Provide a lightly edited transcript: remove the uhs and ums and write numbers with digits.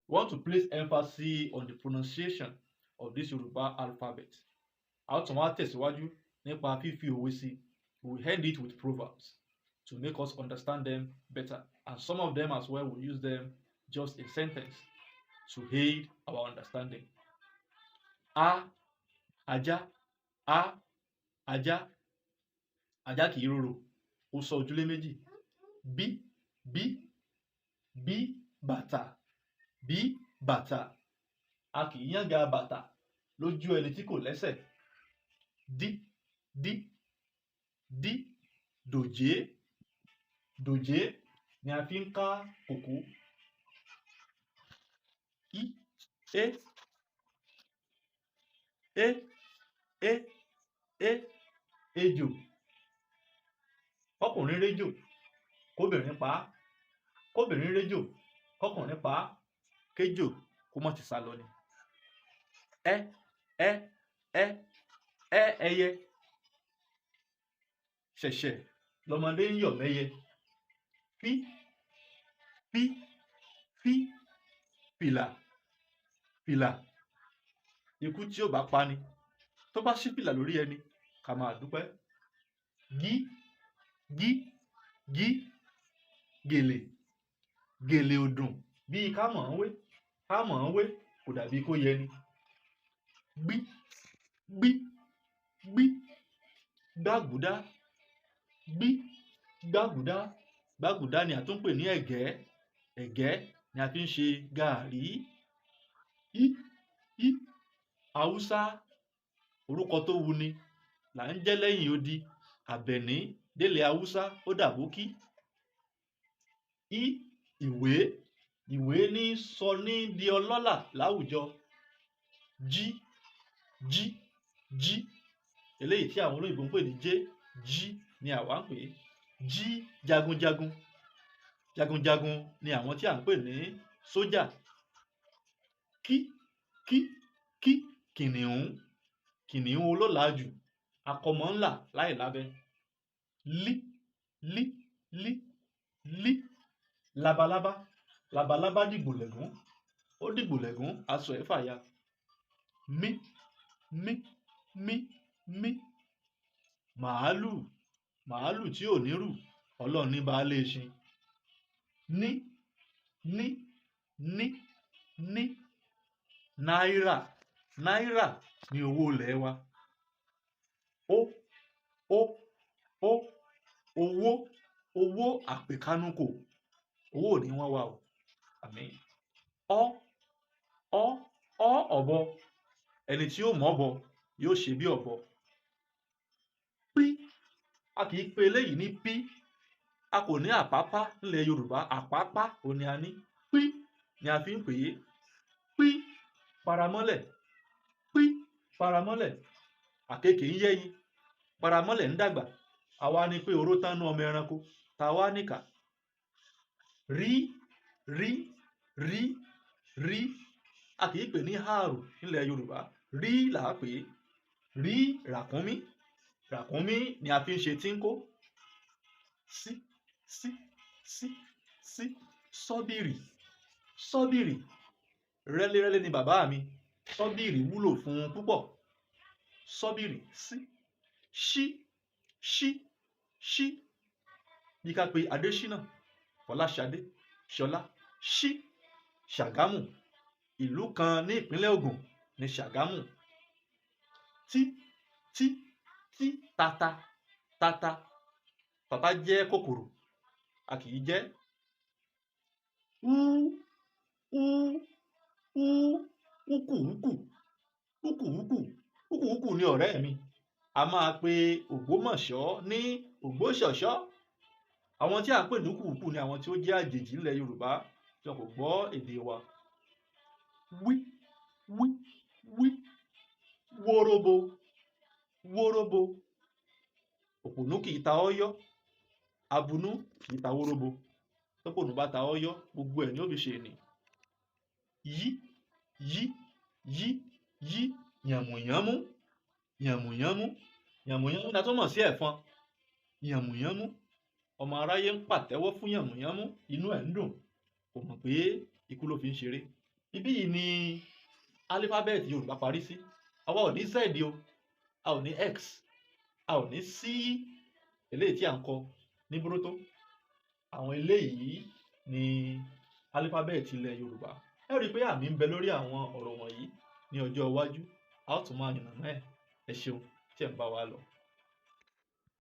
We want to place emphasis on the pronunciation of this Yoruba alphabet. A ó tún wá tẹ̀síwájú nípa fífi òwe sí. We will end it with proverbs to make us understand them better. And some of them as well, we use them just in sentence to aid our understanding. A, ajá, a, ajá, ajá kì í rorò, ó sọ ojúlé méjì. B, B, B, bàtà, B, bàtà. A kì í yánga bàtà lójú ẹni tí kò lẹ́sẹ̀. D, D, D, dòjé, dòjé ni a fi ń ká kòkó. I, E, E, E, E, ejò. Kọ́kùnrin réjò, kóbìnrin pa á. Kóbìnrin réjò, kọ́kùnrin pa á. Kéjò kó má ti sálọ ni. Ẹ, Ẹ, Ẹ, Ẹ, ẹyẹ. Ṣẹ̀ṣẹ̀ lọmọdé ń yọ̀ mẹ́yẹ. Fí, fí, fí, fìlà, fìlà. Ikú tí ò bá pani, tó bá ṣí fìlà lórí ẹni, ká máa dúpẹ́. Gí, gí, gí, gèlè, gèlè ò dùn bíi ká mọ̀ ọ́n wé, ká mọ̀ ọ́n wé kò dàbí kó yẹni. Gbí, gbí, gbí, gbágùúdá, gbí, gbágùúdá, gbágùúdá ni a tún ń pè ní ẹ̀gẹ́, ẹ̀gẹ́ ni a fi ń ṣe gààrí. Í, í, Haúsá, orúkọ tó wuni là ń jẹ́ lẹ́yìn odi. Àbẹ̀ní délẹ̀ Haúsá, ó dàbókí. Í, ìwé, ìwé ní í sọ ní di ọlọ́lá láwùjọ. Jí, jí, jí, eléyìí tí àwọn olóyìnbó ń pè ní J, jí ni àwa ń pè é. Jí jagunjagun, jagunjagun ni àwọn tí à ń pè ní sójà. Kí, kí, kí, kìnìún, kìnìún olólàájú, akọmọ ńlà láì lábẹ. Lí, lí, lí, lí, labalábá, labalábá dìgbòlẹ̀gún, ó dìgbòlẹ̀gún, aṣọ ẹ̀ fàya. Mí, mí, mí, mí, màálù, màálù tí ò nírù, Ọlọ́run ní bá a lé ṣin. Ní, ní, ní, ní, náírà, náírà ní owó ilẹ̀ wa. Ó, ó, ó, owó, owó àpèkánúkò, owó ò ní wọ́n wa o, àmín. Ọ́, ọ́, ọ́, ọ̀bọ, ẹni tí ó mọ̀ọ́bọ yóò ṣe bí ọ̀bọ. Pí, a kì í pe eléyìí ní pí, a kò ní àpápá nílẹ̀ Yorùbá, àpápá òun ni a ní. Pí ni a fi ń pè é. Pí paramọ́lẹ̀, pí paramọ́lẹ̀, àkekèé ń yẹ́yin, paramọ́lẹ̀ ń dàgbà, àwa ni pé oró tán nú ọmọ ẹranko, ta wá níkà. Rí, rí, rí, rí, a kì í pè ní àrò nílẹ̀ Yorùbá, rí là á pè é. Rí ràkúnmí, ràkúnmí ni a fi ń ṣe tíńkó. Sí, sí, sí, sí, sọ́bìrì, sọ́bìrì, rẹ́lírẹ́lí ni bàbá mi, sọ́bìrì wúlò fún un púpọ̀. Sọ́bìrì, sí, ṣí, ṣí, ṣí, bí ká pe Adéṣínà, Fọláṣadé, Ṣọlá, ṣí, Ṣàgámù, ìlú kan ní ìpínlẹ̀ Ògùn ní Ṣàgámù. Tí, tí, tí, tata, tata, tata jẹ́ kòkòrò, a kì í jẹ ẹ́. Ú, ú, ú, úkùúkù, úkùúkù, úkùúkù ni ọ̀rẹ́ mi. A máa pe Ògbómọ̀ṣọ́ ní Ògbóṣọ̀ṣọ́. Àwọn tí à ń pè ní úkùúkù ni àwọn tí ó jẹ́ àjèjì nílẹ̀ Yorùbá tí wọn kò gbọ́ èdè wa. Wí, wí, wí, wóróbo, wóróbo. Òpònú kì í ta ọ́yọ́, abunú kì í ta wóróbo. Tópònú bá ta ọ́yọ́, gbogbo ẹ̀ ni ó fi ṣe ènì. Yí, yí, yí, yí, yànmùyánmú, yànmùyánmú, yànmùyánmú ni a tún mọ̀ sí ẹ̀fọn. Yànmùyánmú, ọmọ aráyé ń pàtẹ́wọ́ fún yànmùyánmú, inú ẹ̀ ń dùn, kò mọ̀ pé ikú ló fi ń ṣeré. Ibí yìí ni álífábẹ́ẹ̀tì Yorùbá parí sí. Àwa ò ní Z o, a ò ní X, a ò ní C, eléyìí tí à ń kọ ní búrótó. Àwọn eléyìí ni álífábẹ́ẹ̀tì ilẹ̀ Yorùbá. Ẹ rí i pé àmì ń bẹ lórí àwọn ọ̀rọ̀ wọ̀nyí. Ní ọjọ́ iwájú, a ó tún máa yànnàná ẹ̀. Ẹ ṣeun tí ẹ̀ ń bá wa lọ.